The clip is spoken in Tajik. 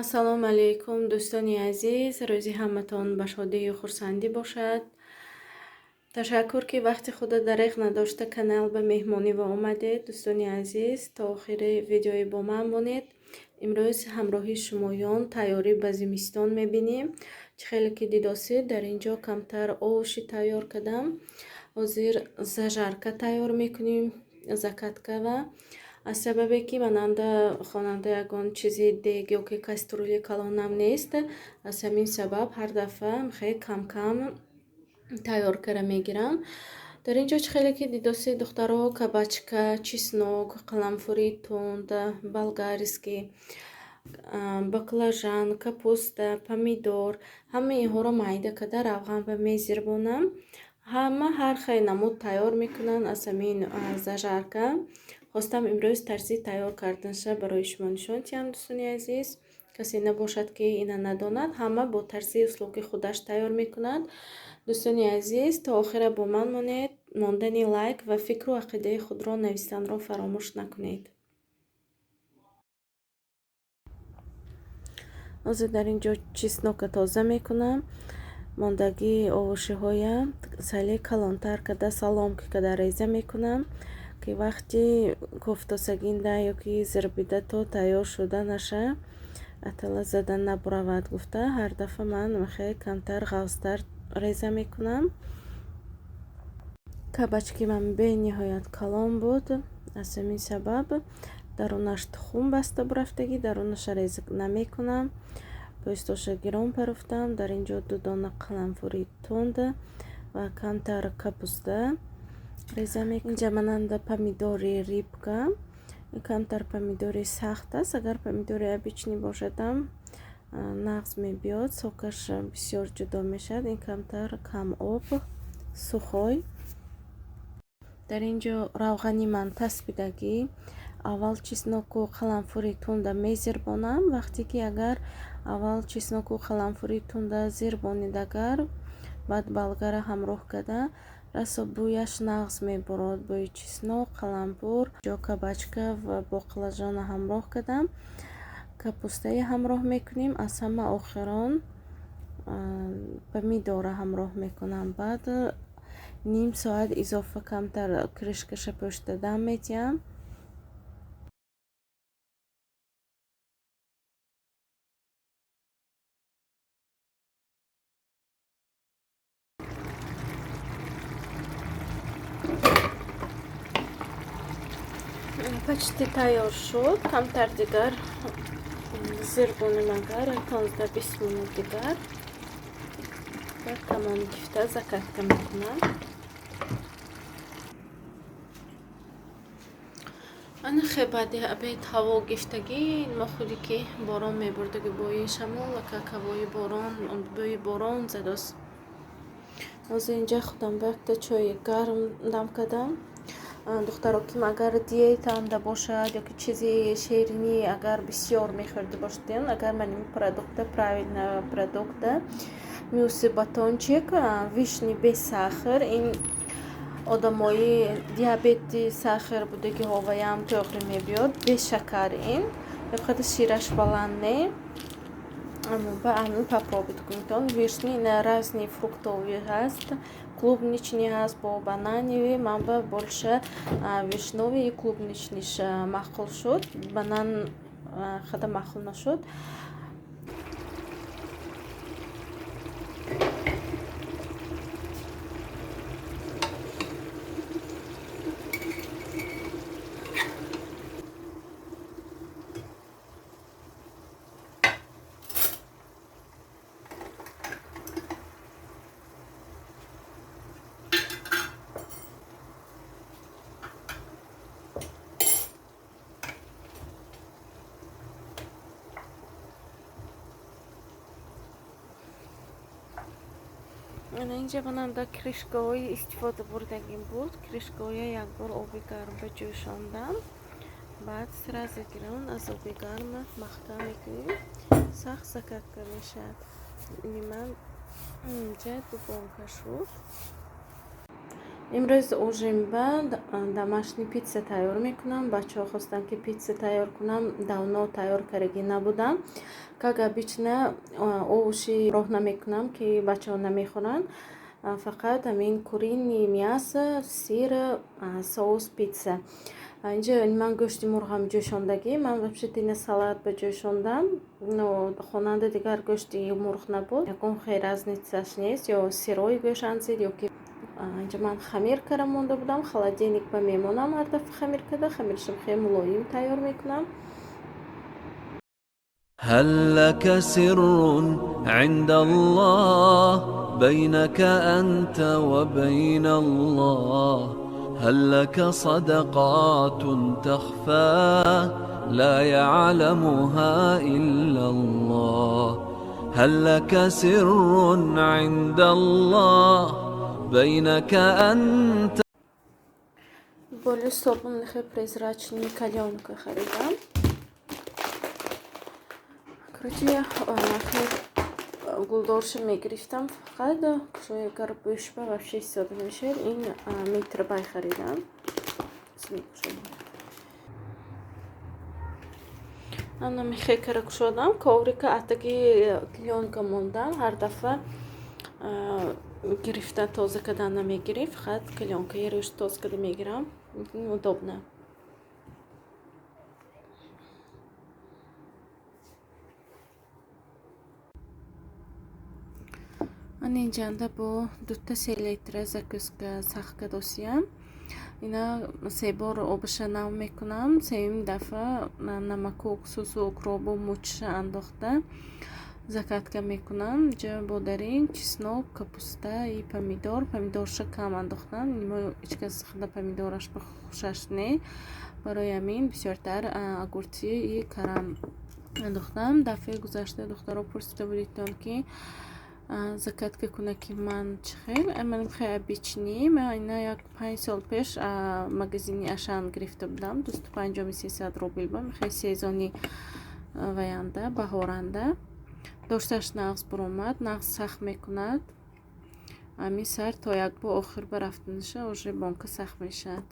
Ассалому алайкум, дӯстони азиз. Рӯзи ҳаматон ба шодию хурсандӣ бошад. Ташаккур, ки вақти худро дареғ надошта канал ба меҳмонӣ ва омадед. Дӯстони азиз, то охири видеои бо ман монед. Имрӯз ҳамроҳи шумоён тайёрӣ ба зимистон мебинем. Чӣ хеле ки дидосед, дар ин ҷо камтар овощи тайёр кардам. Ҳозир зажарка тайёр мекунем, закатка ва аз сабабе ки мананда хонанда ягон чизи дег ё ки кастрюли калонам нест, аз ҳамин сабаб ҳар дафъа хеле кам-кам тайёр кара мегирам. Дар ин ҷо, чӣ хеле ки дидосед, духтаро, кабачка, чеснок, қаламфури тунд, болгарский, баклажан, капуста, помидор, ҳамаи инҳоро майда карда равған ба мезирбонам. Ҳама ҳар хел намуд тайёр мекунанд аз ҳамин зажарка. Хостам имрӯз тарзи тайёр карданаша барои шумо нишон диҳам, дӯстони азиз. Касе набошад, ки ина надонад, ҳама бо тарзи услуби худаш тайёр мекунад. Дӯстони азиз, то охира бо ман монед, мондани лайк ва фикру ақидаи худро навистанро фаромӯш накунед. Ҳозир дар ин ҷо чеснока тоза мекунам. Мондагии овощиҳоя сале калонтар карда, соломка карда реза мекунам, ки вақти кофтосагинда ё ки зирбида то тайёр шуда наша атала зада набуравад гуфта, ҳар дафъа ман хеле камтар ғафзтар реза мекунам. Кабачки ман бениҳоят калон буд, аз ҳамин сабаб дарунаш тухм баста бурафтагӣ, дарунаша реза намекунам. Пӯстоша гирон парофтам. Дар ин ҷо ду дона қаламфури тунд ва камтар капуста реза мекунам. Инҷа мананда помидори рыбка, камтар помидори сахт аст. Агар помидори обычный бошадам, нағз мебиёд, сокаш бисёр ҷудо мешавад. Ин камтар кам об, сухой. Дар ин ҷо равғани ман таспидагӣ. Аввал чесноку қаламфури тунда мезирбонам. Вақте ки агар аввал чесноку қаламфури тунда зирбонид, агар баъд болгара ҳамроҳ карда, расо бӯяш нағз мебурод, бӯи чеснок, қаламфур. Ҷо кабачка ва боқлажона ҳамроҳ кардам, капустаи ҳамроҳ мекунем. Аз ҳама охирон помидора ҳамроҳ мекунам. Баъд ним соат изофа камтар крышкаша пӯшида дам медиҳам. Почти тайёр шуд, камтар дигар зирбонем, агар 15-20 минут дигар, баъд тамом гифта закатка мекунам. Ана хе баъди обед ҳаво гифтагӣ, мо худи ки борон мебурдаги, бӯи шамол как ҳавои борон, бӯи борон задост. Ҳозир инҷа худам ба якта чойи гарм дам кардам. Духтаро, ким агар диетаанда бошад ё ки чизи ширинӣ агар бисёр мехӯрда бошед, агар ман ин продукта, правильно, продукта мюсли, батончик вишни без сахар, ин одамои диабети сахар будагиҳо ваям тоғри мебиёд, без шакар, ин қадр шираш баланд не, ба ами попробовать кунедон. Вишни ина разные фруктовый ҳаст, клубничный ҳаст, бо бананевый. Ман ба больше вишнёвый и клубничныйш маъқул шуд, банан хада маъқул нашуд. Ана инҷа мананда крышкаҳои истифода бурдагим буд. Крышкаҳоя якбор оби гарм ба ҷӯшондам, баъд сразу гирон аз оби гарм маҳкам мекунем, сахт закатка мешавад. Ини ман инҷа ду бонка шуд. Имрӯз ужин ба домашний пицца тайёр мекунам. Бачаҳо хостанд, ки пицца тайёр кунам. Давно тайёр кардагӣ набудам. Как обычно, овощи роҳ намекунам, ки бачаҳо намехӯранд. Фақат ҳамин куриный мясо, сыр, соус пицца. Инҷа ман гӯшти мурғам ҷӯшондагӣ. Ман вообще-то ина салат ба ҷӯшондам, но хонанда дигар гӯшти мурғ набуд. Ягон хел разница ш нест, ё сырой гӯшт анзид, ё ки инҷа ман хамир карда монда будам, холодильник ба мемонам. Ҳар дафъа хамир карда, хамирашам хеле мулоим тайёр мекунам. هل لك سر عند الله بينك أنت وبين الله؟ هل لك صدقات تخفى لا يعلمها إلا الله؟ هل لك سر عند الله بينك أنت؟ Болю собун хе прозрачный клёнка харидам. Короче, хе гулдорша мегирифтам, фақат кушои агар бӯшба вообще истода намешавад. Ин метр бай харидам. Ана мехе кара кушодам, коврика атаги клёнка мондам. Ҳар дафъа гирифта тоза кардан намегирифт, фақат клёнка и рӯш тоза карда мегирам, удобно. Ана инҷанда бо дута селитра закуска сахт кадосиям. Ина се бор обаша нав мекунам. Сеюм дафъа намаку, уксусу, укробу, мучша андохта закатка мекунам. Инҷа бодаринг, чеснок, капуста и помидор. Помидорша кам андохтам, мо ҳеҷ кас худа помидораш ба хушаш не, барои ҳамин бисёртар огурцы и карам андохтам. Дафъаи гузашта духтаро пурсида будитон, ки закатка кунаки ман чӣ хел. Ман хеле обычный. Ман ина як 5 сол пеш магазини Ашан гирифта будам, 250-ми 300 рубл ба хеле сезони ваянда, баҳоранда дошташ нағз буромад, нағз сахт мекунад. Ҳамин сар то як бор охир ба рафтанаша уже бонка сахт мешавад.